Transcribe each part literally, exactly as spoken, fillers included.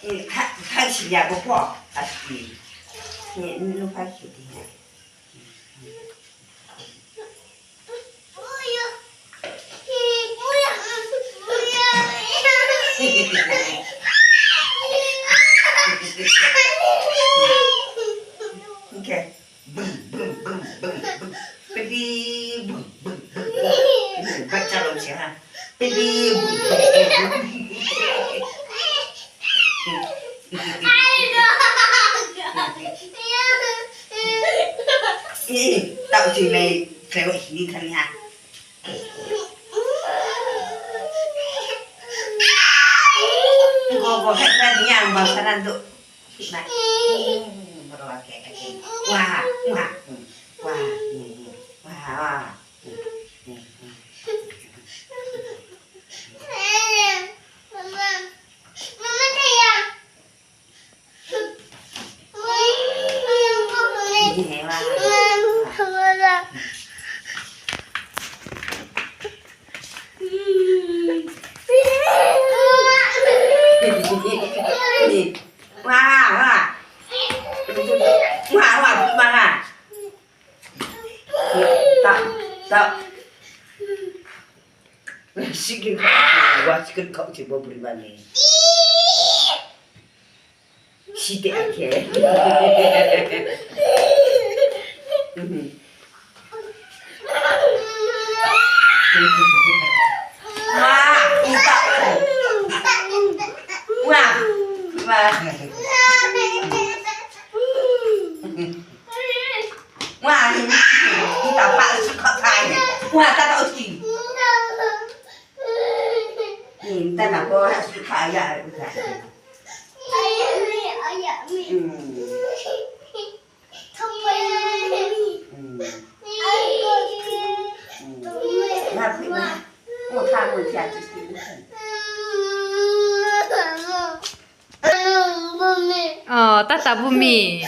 Ha, ha, si ya bo pho. Ati. Ni, ni, no ha, si di ya. Okay. Bum, bum, bum, bum, bum. Pipi, bum, bum, bum, bum. Bum, baca lo siapa? Pipi, bum, bum, bum, bum. Ih, tau cing lai, kau sini kan ya. Go, go, hai, hai, ni ang bau saran tu. Wah, wah, wah, wah, wah. Sikin kau, wa sikin kau si bo bri mani. Site ake. Wa, wa, wa. Wa, ni, ni ta pa si kau kai. Wa, ta ta si. Ni ta ta ko si kau ya. O, tata bumi.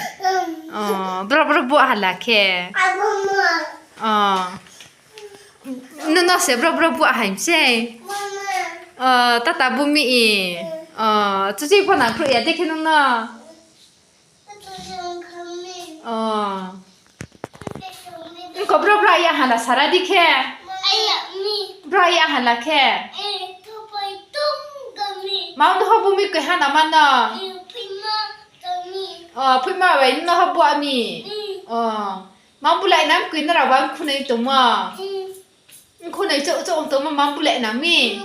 O, bro, bro, bo hala khe. O. Nono se bro bro bu ahai mse. O, tata bumi i. O, chuchi pho nang khruh ya de khe nono. O. Nko bro bro ya hala sara di khe. Bro ya hala khe. Mau no ho bumi koi hana mano. O, phuima bai no ho bu ami. O. Mam bulai nang koi nrao ba mkhunoi tongmo. Mkhunoi chouh chouh tongmo mam bulai nang mi.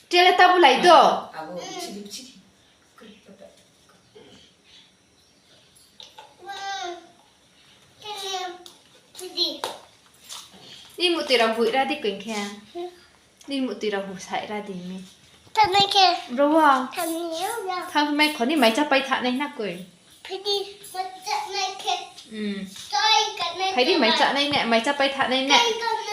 Tele ta bulai do. Ni muti rao hui ra di koi khe. Ni muti rao hu sai ra di mi. Thanai khe. Bro wo. Thanai ya. Thanai kho ni mai chapai thanai na koi. Phaidi mai chapnai khe. Hmm. Chai kanai phaidi mai kanai. Chapnai ne, mai chapai thanai ne. Chai kanai.